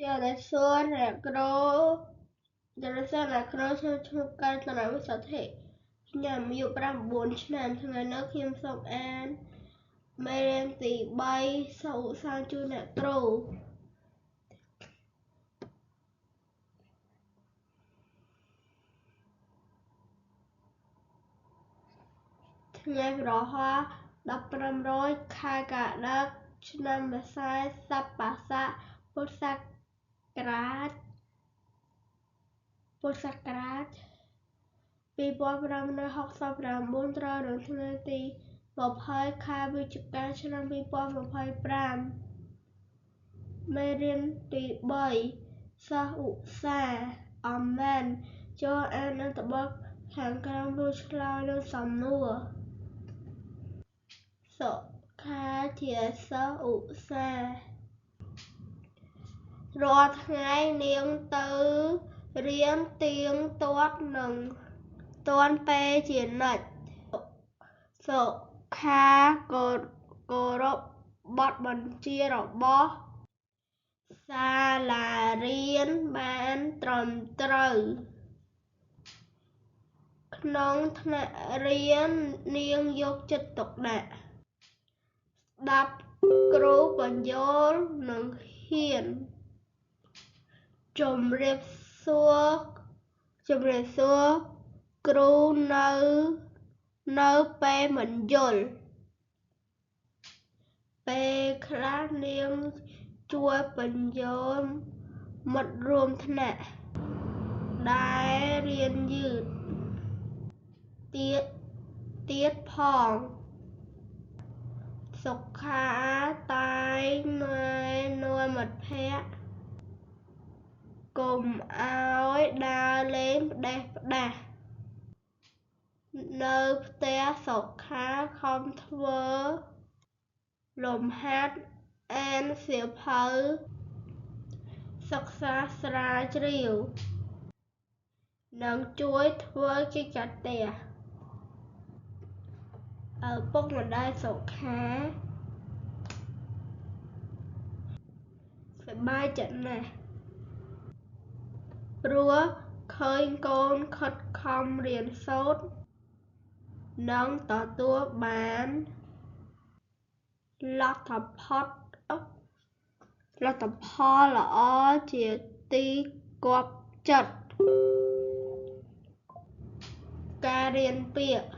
ជំរាបសួរអ្នកគ្រូជំរាបសួរអ្នកគ្រូខ្ញុំឈ្មោះកែតនវិសុទ្ធិខ្ញុំអាយុ9ឆ្នាំថ្ងៃនេះខ្ញុំសូមអានមេរៀនទី3សូមឧស្សាហ៍ជូនអ្នកគ្រូថ្ងៃប្រហោ15រោចខែកក្កដាឆ្នាំម្សាសប្បស័កពុទ្ធសករាជ2569ត្រូវនៅថ្ងៃទី20ខែវិច្ឆិកាឆ្នាំ2025មេរៀនទី3សិស្សឧស្សាហ៍អំមែនចូលអានអត្ថបទខាងក្រោមរួចឆ្លើយនឹងសំណួរសុខាជាសិស្សឧស្សាហ៍រាល់ថ្ងៃនាងទៅរៀនទៀងទាត់នឹងទាន់ពេលជានិច្ចសុខាគោរពបទបញ្ជារបស់សាលារៀនបានត្រឹមត្រូវក្នុងថ្នាក់រៀននាងយកចិត្តទុកដាក់ស្ដាប់គ្រូពន្យល់និងហ៊ានជំរាបសួរគ្រូនៅពេលមិនយល់ពេលខ្លះនាងជួយពន្យល់មិត្តរួមថ្នាក់ដែលរៀនយឺតទៀតផងសុខាតែងណែនាំមិត្តភក្តិកុំឲ្យដើរលេងផ្ដេសផ្ដាសនៅផ្ទះសុខាខំធ្វើលំហាត់អានសៀវភៅសិក្សាស្រាវជ្រាវនិងជួយធ្វើកិច្ចការផ្ទះឪពុកម្ដាយសុខាសប្បាយចិត្តណាស់ព្រោះឃើញកូនខិតខំរៀនសូត្រនិងទទួលបានលទ្ធផលល្អជាទីគាប់ចិត្តការរៀនពាក្យ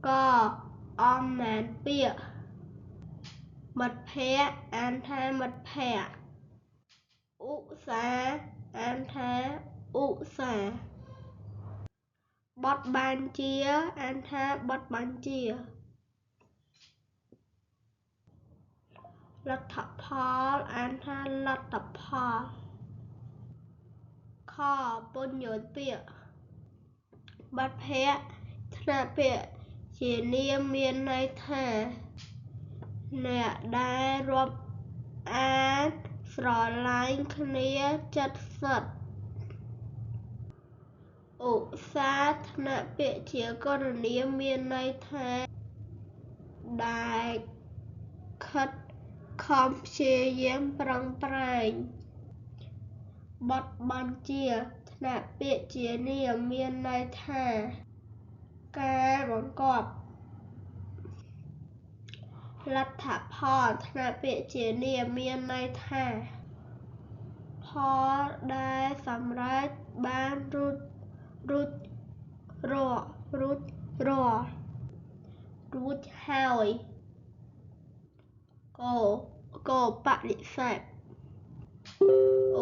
កអំមែនពាក្យមិត្តភក្តិអានថាមិត្តភក្តិឧស្សាហ៍អានថាឧស្សាហ៍បទបញ្ជាអានថាបទបញ្ជាលទ្ធផលអានថាលទ្ធផលខពន្យល់ពាក្យមិត្តភក្តិថ្នាក់ពាក្យជានាមមានន័យថាអ្នកដែលរាប់អានស្រឡាញ់គ្នាចិត្តស្និទ្ធឧស្សាហ៍ថ្នាក់ពាក្យជាគុណនាមមានន័យថាដែលខិតខំព្យាយាមប្រឹងប្រែងបទបញ្ជាថ្នាក់ពាក្យជានាមមានន័យថាការបង្គាប់លទ្ធផលថ្នាក់ពាក្យជានាមមានន័យថាផលដែលសម្រេចបានរួចរាល់រួចហើយកោបនិសេស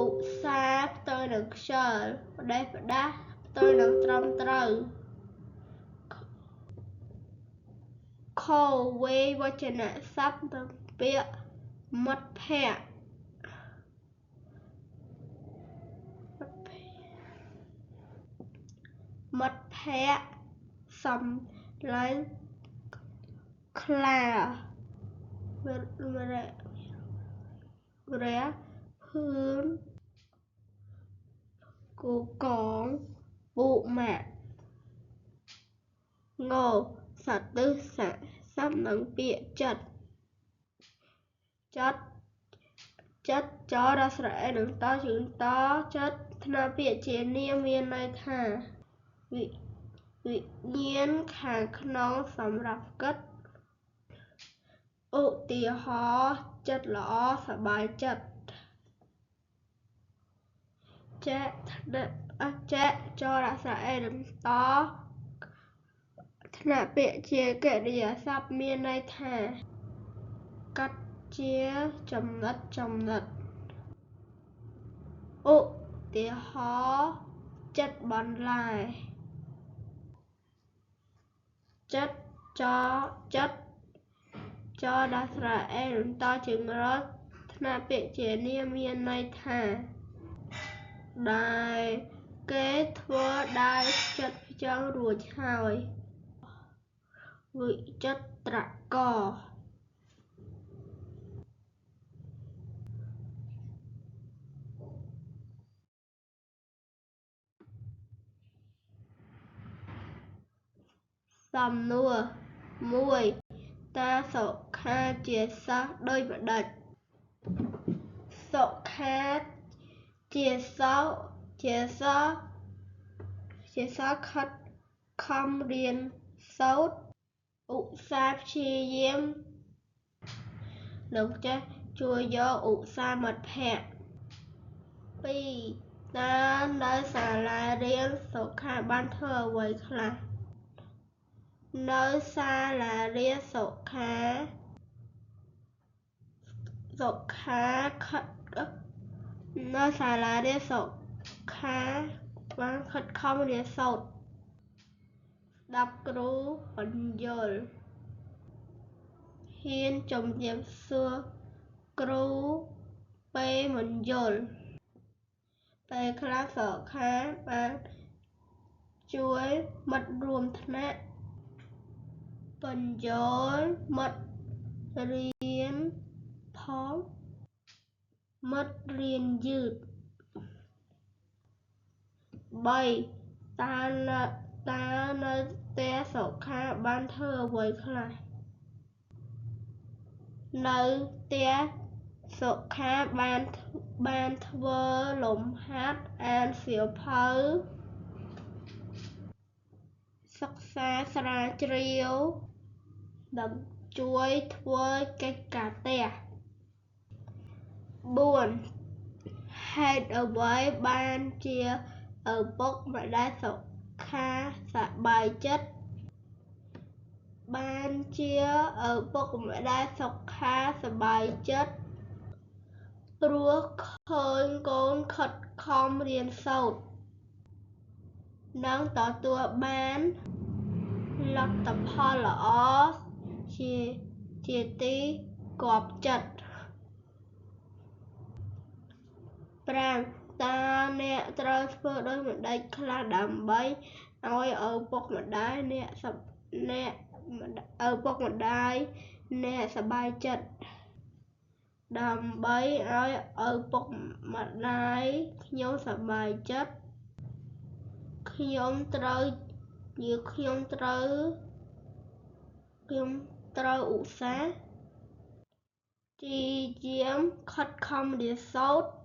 ឧស្សាហ៍ផ្ទុយនឹងខ្ជិលផ្ដេសផ្ដាសផ្ទុយនឹងត្រឹមត្រូវខវេវចនស័ព្ទនឹងពាក្យមិត្តភក្តិមិត្តភក្តិសំឡាញ់ខ្លាវរៈភឿនគូកងពូម៉ាក់ងសទិស័ព្ទនឹងពាក្យចិត្តចិត្ត ចិត្តចរស្រៈអេនឹងតជើងតចិត្តថ្នាក់ពាក្យជានាមមានន័យថាវិញ្ញាណខាងក្នុងសម្រាប់គិតឧទាហរណ៍ចិត្តល្អសប្បាយចិត្តចែកថ្នាក់ចែកចរស្រៈអេនឹងតថ្នាក់ពាក្យជាកិរិយាសព្ទមានន័យថាកាត់ជាចំណិតចំណិតឧទាហរណ៍ចិត្តបន្លែចិត្តចចិត្តចដល់ស្រៈអេនឹងតជើងរថ្នាក់ពាក្យជានាមមានន័យថាដែលគេធ្វើដែលផ្ចិតផ្ចង់រួចហើយវិចិត្រករសំណួរ1តើសុខាជាសិស្សដូចម្តេចសុខាជាសិស្សជាសិស្សជាសិស្សខិតខំរៀនសូត្រឧស្សាហ៍ព្យាយាមនឹងចេះជួយយកឧស្សាហ៍មិត្តភក្តិ2តើនៅសាលារៀនសុខាបានធ្វើអ្វីខ្លះនៅសាលារៀនសុខាសុខាខិតនៅសាលារៀនសុខាបានខិតខំរៀនសូត្រស្ដាប់គ្រូពន្យល់ហ៊ានជំរាបសួរគ្រូពេលមិនយល់ពេលខ្លះសុខាបានជួយមិត្តរួមថ្នាក់ពន្យល់មិត្តរៀនផងមិត្តរៀនយឺត3តើនៅផ្ទះសុខាបានធ្វើអ្វីខ្លះនៅផ្ទះសុខាបានធ្វើលំហាត់អានសៀវភៅសិក្សាស្រាវជ្រាវនិងជួយធ្វើកិច្ចការផ្ទះ4ហេតុអ្វីបានជាឪពុកម្ដាយសុខាសប្បាយចិត្តបានជាឪពុកម្ដាយសុខាសប្បាយចិត្តព្រោះឃើញកូនខិតខំរៀនសូត្រនិងទទួលបានលទ្ធផលល្អជាទីគាប់ចិត្ត5តើអ្នកត្រូវធ្វើដូចម្តេចខ្លះដើម្បីឲ្យឪពុកម្ដាយអ្នកឪពុកម្ដាយអ្នកសប្បាយចិត្តដើម្បីឲ្យឪពុកម្ដាយខ្ញុំសប្បាយចិត្តខ្ញុំត្រូវឧស្សាហ៍ព្យាយាមខិតខំរៀនសូត្រ